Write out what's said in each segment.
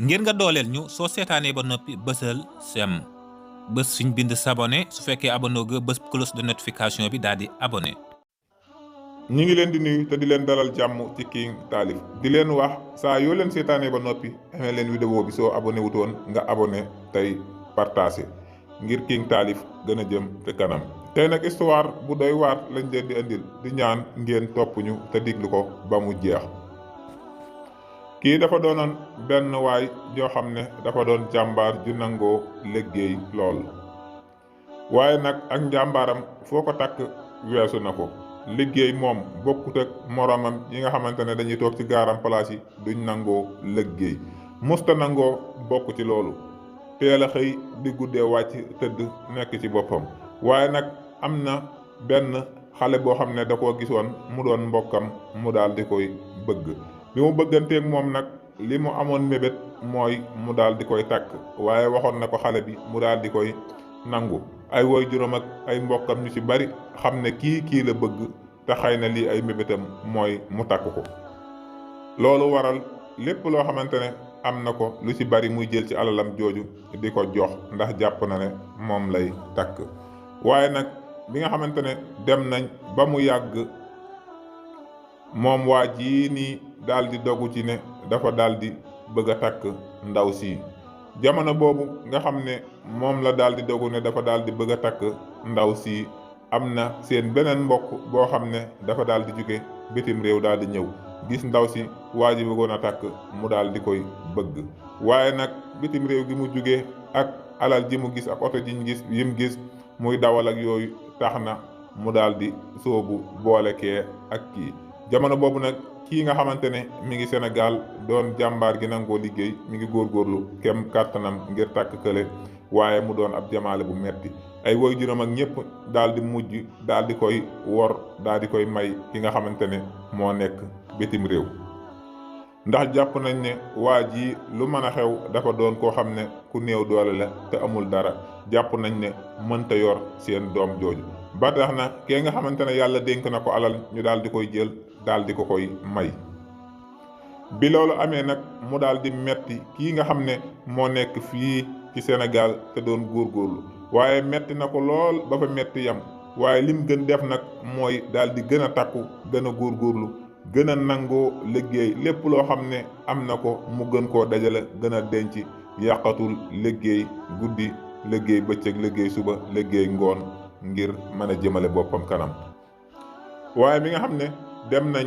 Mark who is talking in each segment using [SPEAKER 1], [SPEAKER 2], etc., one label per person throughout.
[SPEAKER 1] ngir nga dooleel ñu soo seetaanee ba noppi bësal sem bës fiñ bind s'abonné su fekkee abonné ga bës cloche de notification bi daal di abonné.
[SPEAKER 2] ñi ngi leen di nuyu te di leen dalal jàmm ci King Taalif di leen wax saa yoo leen seetaanee ba noppi amee leen vidéo bi soo abonné wutoon nga abonné tey partagé ngir King Taalif gën a jëm te kanam. tey nag histoire bu doy waar lañ leen di indil di ñaan ngeen topp ñu te diglu ko ba mu jeex. kii dafa doonoon benn waay joo xam ne dafa doon jàmbaar ju nangoo liggéey lool waaye nag ak njàmbaaram foo ko takk weesu na ko. liggéey moom bokkut ak moromam yi nga xamante ne dañuy toog ci gaaram place yi duñ nangoo liggéey musta nangoo bokk ci loolu teel a xëy di guddee wàcc tëdd nekk ci boppam. waaye nag am na benn xale boo xam ne da koo gisoon mu doon mbokkam mu daal di koy bëgg bi mu bëgganteeg moom nag li mu amoon mébét mooy mu daal di koy takk waaye waxoon na ko xale bi mu daal di koy nangu. ay woy juróom ak ay mbokkam ñu ci bari xam ne kii la bëgg te xëy na lii ay mébétam mooy mu takk ko. loolu waral lépp loo xamante ne am na ko lu ci bari muy jël ci alalam jooju di ko jox ndax jàpp na ne moom lay takk. waaye nag bi nga xamante ne dem nañ ba mu yàgg moom waa jii nii daal di dogu ci ne dafa daal di bëgg a takk ndaw si. jamono boobu nga xam ne moom la daal di dogu ne dafa daal di bëgg a takk ndaw si am na seen beneen mbokk boo xam ne dafa daal di jóge bitim réew daal di ñëw gis ndaw si waa ji bëggoon a takk mu daal di koy bëgg. waaye nag bitim réew gi mu jóge ak alal ji mu gis ak oto ji ñu gis yi mu gis muy dawal ak yooyu tax na mu daal di soobu boole kee ak kii. jamono boobu nag kii nga xamante ne mi ngi Sénégal doon jàmbaar gi nangoo liggéey mi ngi góorgóorlu kem kàttanam ngir takk kële waaye mu doon ab jamaale bu metti. ay woy juróom ak ñëpp daal di mujj daal di koy wor daal di koy may ki nga xamante ne moo nekk bitim réew ndax jàpp nañ ne waa ji lu mën a xew dafa doon koo xam ne ku néew doole la te amul dara. jàpp nañ ne mënta yor seen doom jooju ba tax na kee nga xamante ne yàlla dénk na ko alal ñu daal di koy jël daal di ko koy may. bi loolu amee nag mu daal di metti kii nga xam ne moo nekk fii ci Sénégal te doon góorgóorlu waaye metti na ko lool ba fa metti yam. waaye lim gën def nag mooy daal di gën a takku gën a góorgóorlu gën a nangoo liggéey lépp loo xam ne am na ko mu gën koo dajale gën a denc yàqatul liggéey guddi liggéey bëccëg liggéey suba liggéey ngoon ngir mën a jëmale boppam kanam. waaye mi nga xam ne dem nañ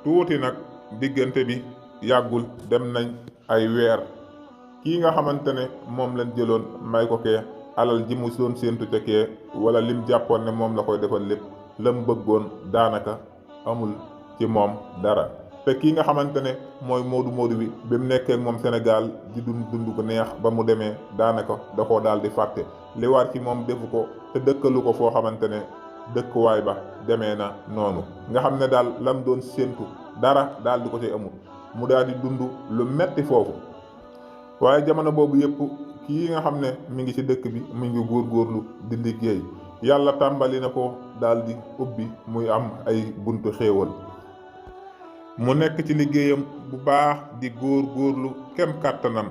[SPEAKER 2] tuuti nag diggante bi yàggul dem nañ ay weer kii nga xamante ne moom lañ jëloon may ko kee alal ji mu doon séentu ca kee wala lim jàppoon ne moom la koy defal lépp lam bëggoon daanaka amul ci moom dara. te kii nga xamante ne mooy moodu bi bi mu nekkee moom Sénégal di dund ko neex ba mu demee daanaka da koo daal di fàtte li war ci moom defu ko te dëkkalu ko foo xamante ne dëkkuwaay ba demee na noonu nga xam ne daal lam doon séentu dara daal di ko ci amul mu daal di dund lu metti foofu. waaye jamono boobu yëpp kii nga xam ne mi ngi ci dëkk bi mi ngi góorgóorlu di liggéey yàlla tàmbali na ko daal di ubbi muy am ay buntu xéewal. mu nekk ci liggéeyam bu baax di góorgóorlu kem kàttanam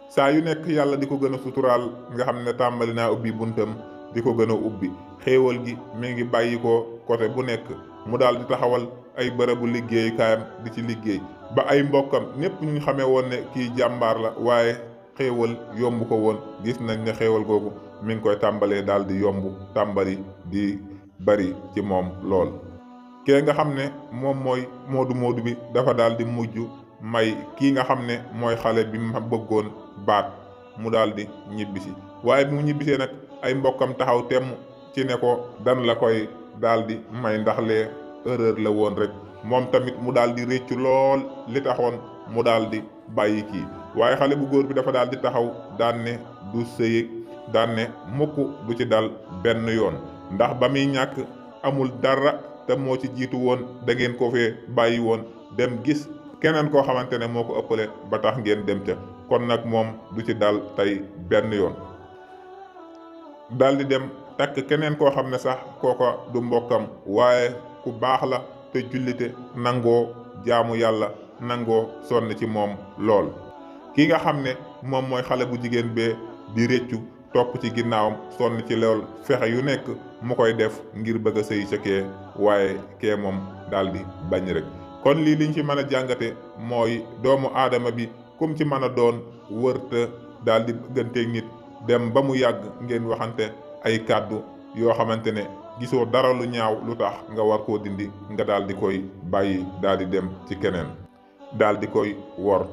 [SPEAKER 2] saa yu nekk yàlla di ko gën a suturaal nga xam ne tàmbali naa ubbi buntam di ko gën a ubbi xéewal gi mi ngi bàyyi ko côté bu nekk mu daal di taxawal ay bërëbu liggéeyukaayam di ci liggéey ba ay mbokkam ñëpp ñu xamee woon ne kii jàmbaar la waaye xéewal yomb ko woon gis nañ ne xéewal googu mi ngi koy tàmbalee daal di yomb tàmbali di bari ci moom lool. kee nga xam ne moom mooy moodu bi dafa daal di mujj may kii nga xam ne mooy xale bi ma bëggoon baat mu daal di ñibbisi waaye bi mu ñibbisee nag ay mbokkam taxaw temm ci ne ko dan la koy daal di may ndax lee erreur la woon rek moom tamit mu daal di réccu lool li taxoon mu daal di bàyyi kii. waaye xale bu góor bi dafa daal di taxaw daan ne du sëy daan ne mukk du ci dal benn yoon ndax ba muy ñàkk amul dara te moo ci jiitu woon da ngeen ko fee bàyyi woon dem gis keneen koo xamante ne moo ko ëppale ba tax ngeen dem ca kon nag moom du ci dal tey benn yoon. daal di dem takk keneen koo xam ne sax kooko du mbokkam waaye ku baax la te jullite nangoo jaamu yàlla nangoo sonn ci moom lool. ki nga xam ne moom mooy xale bu jigéen bee di réccu topp ci ginnaawam sonn ci lool fexe yu nekk mu koy def ngir bëgg a sëy ca kee waaye kee moom daal di bañ rek. kon lii liñ ci mën a jàngate mooy doomu aadama bi kum ci mën a doon wërta daal di bëgganteeg nit dem ba mu yàgg ngeen waxante ay kàddu yoo xamante ne gisoo dara lu ñaaw lu tax nga war koo dindi nga daal di koy bàyyi daal di dem ci keneen daal di koy wor.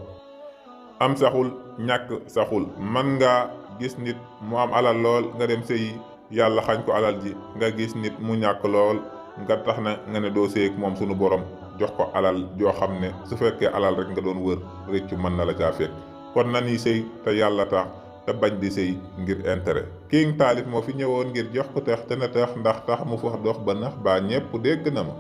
[SPEAKER 2] am saxul ñàkk saxul man nga gis nit mu am alal lool nga dem sëyi yàlla xañ ko alal ji nga gis nit mu ñàkk lool nga tax na nga ne doo sëy ak moom sunu borom jox ko alal joo xam ne su fekkee alal rek nga doon wër réccu mën na la caa fekk. kon nañuy sëy te yàlla tax te bañ di sëy ngir intérêt. King Taalif moo fi ñëwoon ngir jox ko tax te na tax ndax tax mu fa dox ba nax baa ñépp dégg na ma.